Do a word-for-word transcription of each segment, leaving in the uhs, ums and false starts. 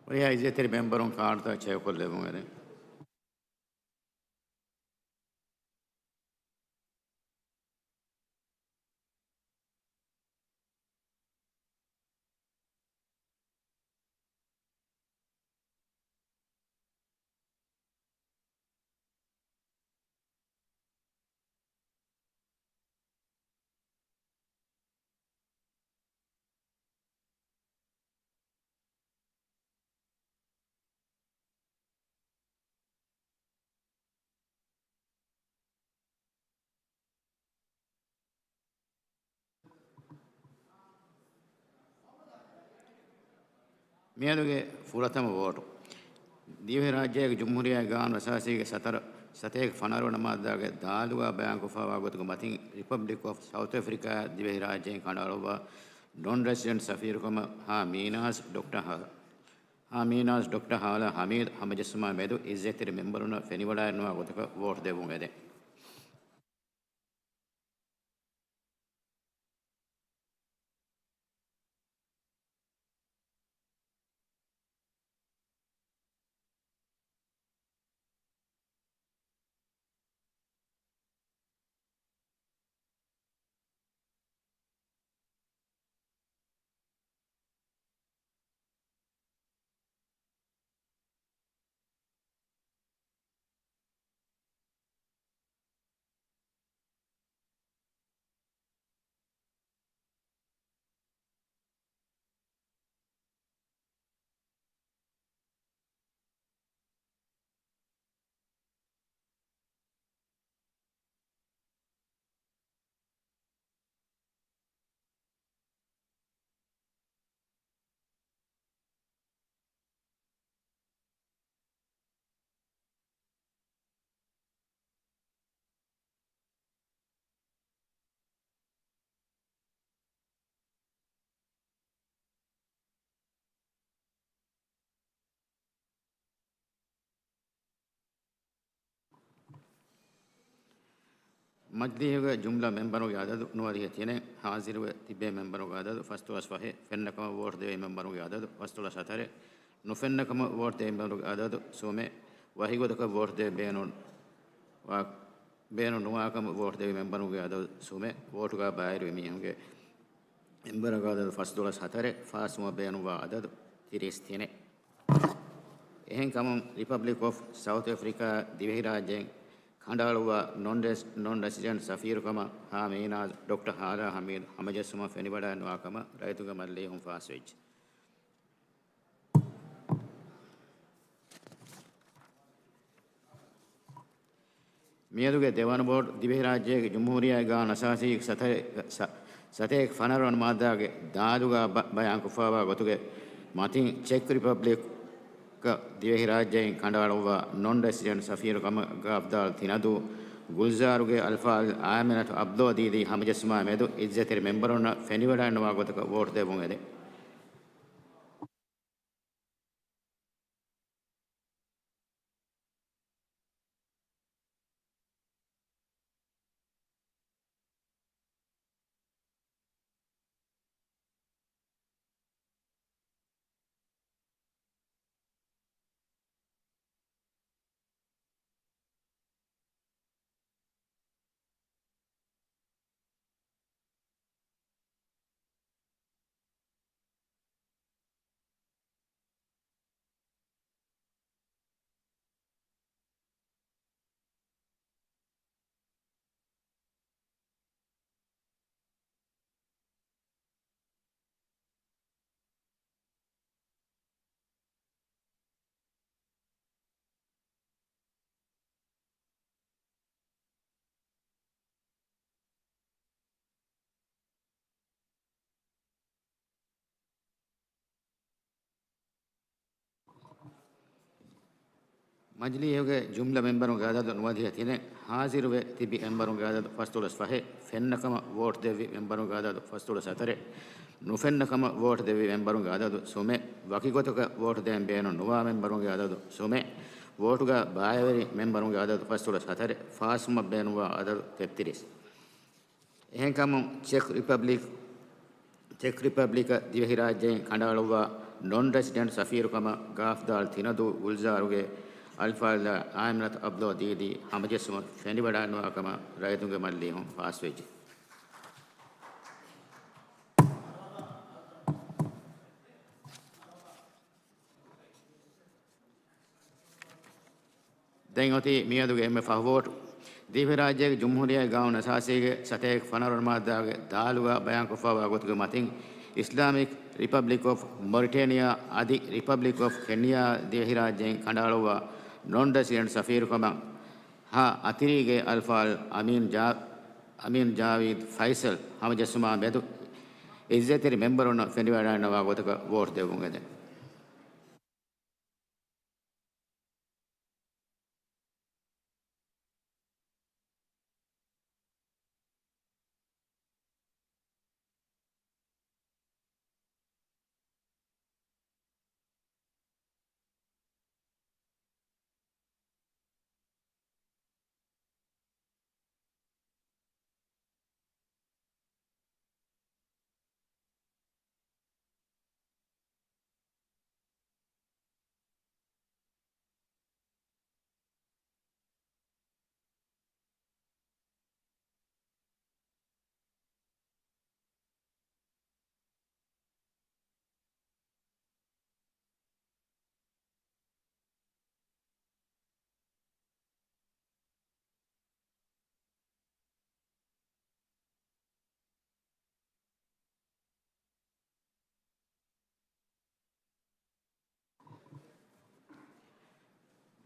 އޮތް އިއްޒަތްތެރި މެމްބަރުން ކާޑުތައް ޗެކްކޮށްލެވުން އެދެން. މިއަދުގެ ފުރަތަމަ ވޯޓު. ދިވެހިރާއްޖޭގެ ޖުމްހޫރިއްޔާގެ ގާނޫނު އަސާސީގެ ސަތަރ، ސަތޭކަ ފަނަރަ ވަނަ މާއްދާގެ ދާލުގާ ބަޔާންކޮށްފައިވާ ގޮތުގެ މަތިން ރިޕަބްލިކް އޮފް ސައުތު އެފްރިކާއާ ދިވެހިރާއްޖެއިން ކަނޑައަޅުއްވާ ނޮން ރެސިޑެންޓް ސަފީރުކަމަށް ހާ މީނާޒް ޑޮކްޓަރ ހާ، ހާ މީނާޒް ޑޮކްޓަރ ހާލާ ހަމީދު ހަމަޖެއްސުމާ މެދު އިއްޒަތްތެރި މެމްބަރުންނަށް ފެނިވަޑައެއްނުވާ ގޮތަކަށް ވޯޓް ދެއްވުން އެދެން. މަޖިލީހުގެ ޖުމްލަ މެމްބަރުންގެ އަދަދު ނުވަދިހަ ތިނެއް، ހާޒިރުވެ ތިބޭ މެމްބަރުންގެ އަދަދު ފަސްދޮޅަސް ފަހެއް، ފެންނަ ކަމަށް ވޯޓް ދެވޭ މެމްބަރުންގެ އަދަދު ފަސްދޮޅަސް ހަތަރެއް، ނުފެންނަ ކަމަށް ވޯޓް ދެވޭ މެމްބަރުންގެ އަދަދު ސުމެއް، ވަކިގޮތަކަށް ވޯޓް ދެވެން ބޭނުން ވާ، ބޭނުން ނުވާކަމަށް ވޯޓް ދެވި މެމްބަރުންގެ އަދަދު ސުމެއް، ވޯޓުގާ ބައިވެރިވި މީހުންގެ މެމްބަރުންގެ އަދަދު ފަސްދޮޅަސް ހަތަރެއް، ފާސްވުމަށް ބޭނުންވާ އަދަދު ތިރީސް ތިނެއް. އެހެންކަމުން، ރިޕަބްލިކް އޮފް ސައުތު އެފްރިކާ ދިވެހިރާއްޖެއިން ކަނޑައަޅުއްވާ ނޮން ރެސް، ނޮން ރެސިޑެންޓް ސަފީރުކަމަށް ހާ މީނާޒް ޑޮކްޓަރ ހާލާ ހަމީދު ހަމަޖެއްސުމަށް ފެނިވަޑައެއްނުވާކަމަށް ރައްޔިތުންގެ މަޖިލީހުން ފާސްވެއްޖެ. މިއަދުގެ ދެވަނަ ވޯޓް ދިވެހިރާއްޖޭގެ ޖުމްހޫރިއްޔާގެ ގާނޫނު އަސާސީގެ ސަތޭ، ސަ، ސަތޭކަ ފަނަރަ ވަނަ މާއްދާގެ ދާލުގާ ބަ، ބަޔާންކޮށްފައިވާ ގޮތުގެ މަތިން ޗެކް ރިޕަބްލިކް ދިވެހިރާއްޖެއިން ކަނޑައަޅުއްވާ ނޮން ރެސިޑެންޓް ސަފީރުކަމުގެ އަބްދާލް ތިނަދޫ ގުލްޒާރުގެ އަލްފާޟިލް އާމިނަތު އަބްދޯ ދީދީ ހަމަޖެއްސުމާ މެދު އިއްޒަތްތެރި މެމްބަރުންނަށް ފެނިވަޑައެއްނުވާ ގޮތަކަށް ވޯޓް ދެއްވުން އެދެން. މަޖިލީހުގެ ޖުމްލަ މެމްބަރުންގެ އަދަދު ނުވަދިހަ ތިނެއް، ހާޒިރުވެ ތިބި މެމްބަރުންގެ އަދަދު ފަސްދޮޅަސް ފަހެއް، ފެންނަ ކަމަށް ވޯޓް ދެއްވި މެމްބަރުންގެ އަދަދު ފަސްދޮޅަސް ހަތަރެއް، ނުފެންނަ ކަމަށް ވޯޓް ދެއްވި މެމްބަރުންގެ އަދަދު ސުމެއް، ވަކިގޮތަކަށް ވޯޓް ދޭން ބޭނުން ނުވާ މެމްބަރުންގެ އަދަދު ސުމެއް، ވޯޓުގާ ބައިވެރި މެމްބަރުންގެ އަދަދު ފަސްދޮޅަސް ހަތަރެއް، ފާސްވުމަށް ބޭނުންވާ އަދަދު ތެއްތިރީސް. އެހެންކަމުން، ޗެކް ރިޕަބްލިކް، ޗެކް ރިޕަބްލިކަށް ދިވެހިރާއްޖެއިން ކަނޑައަޅުއްވާ ނޮން ރެސިޑެންޓް ސަފީރުކަމަށް ގާފްދާލް ތިނަދޫ ގުލްޒާރުގެ އަލްފާޟިލާ އާމިނަތު އަބްދޯ ދީދީ ހަމަޖެއްސުމަށް ފެނިވަޑައިނުވާ ކަމަށް ރައްޔިތުންގެ މަޖިލީހުން ފާސްވެއްޖެ. ދެން އޮތީ މިއަދުގެ އެންމެ ފަހު ވޯޓު. ދިވެހިރާއްޖޭގެ ޖުމްހޫރިއްޔާގެ ގާނޫނު އަސާސީގެ ސަތޭކަ ފަނަރަ މާއްދާގެ ދާލުގަ ބަޔާންކޮށްފައިވާ ގޮތުގެ މަތިން، އިސްލާމިކް ރިޕަބްލިކް އޮފް މޮރިޓޭނިއާ އަދި ރިޕަބްލިކް އޮފް ކެންޔާ ދިވެހިރާއްޖޭން ކަނޑައަޅުއްވާ ނޮން ރެސިޑެންޓް ސަފީރުކަމަށް ހަ އަތިރީގެ އަލްފާޟިލް އަމީން ޖާ-، އަމީން ޖާވީދް ފައިސަލް ހަމަޖެއްސުމާ މެދު އިއްޒަތްތެރި މެމްބަރުންނަށް ފެނިވަޑައިގަންނަވާ ގޮތަކަށް ވޯޓް ދެއްވުން އެދެން.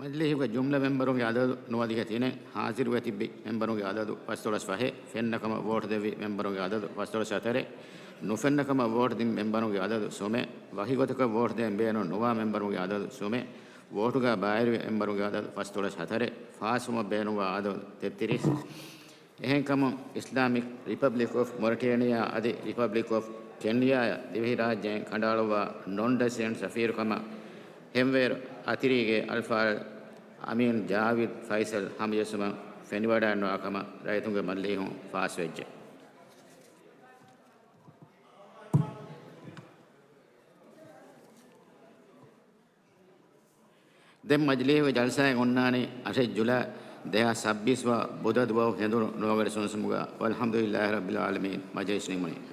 މަޖިލީހުގެ ޖުމްލަ މެމްބަރުންގެ އަދަދު ނުވަދިހަ ތިނެއް، ހާޒިރުވެ ތިއްބި މެމްބަރުންގެ އަދަދު ފަސްދޮޅަސް ފަހެއް، ފެންނަ ކަމަށް ވޯޓް ދެއްވި މެމްބަރުންގެ އަދަދު ފަސްދޮޅަސް ހަތަރެއް، ނުފެންނަ ކަމަށް ވޯޓް ދިން މެމްބަރުންގެ އަދަދު ސުމެއް، ވަކިގޮތަކަށް ވޯޓް ދޭން ބޭނުން ނުވާ މެމްބަރުންގެ އަދަދު ސުމެއް، ވޯޓުގަ ބައިވެރިވި މެމްބަރުންގެ އަދަދު ފަސްދޮޅަސް ހަތަރެއް، ފާސްވުމަށް ބޭނުންވާ އަދަދު ތެއްތިރީސް. އެހެންކަމުން، އިސްލާމިކް ރިޕަބްލިކް އޮފް މޮރިޓޭނިއާ އަދި ރިޕަބްލިކް އޮފް ކެންޔާއަށް ދިވެހިރާއްޖޭން ކަނޑައަޅުއްވާ ނޮން ރެސިޑެންޓް ސަފީރުކަމަށް ހެންވޭރު އަތިރީގެ އަލްފާޟިލް އަމީން ޖާވީދް ފައިސަލް ހަމަޖެއްސުމަށް ފެނިވަޑައިގަންނަވާ ކަމަށް ރައްޔިތުންގެ މަޖިލީހުން ފާސްވެއްޖެ. ދެން މަޖިލީހުގެ ޖަލްސާއެއް އޮންނާނީ އަށެއް ޖުލައި ދެހާސް ސައްބީސް ވާ ބުދަ ދުވަހު ހެނދުނު ނުވަގަޑި ސުނުސުމުގަ. ވަލްޙަމްދުލިއްލާހި ރައްބިލް ޢާލަމީން. މަޖިލިސް ނިމުނީ.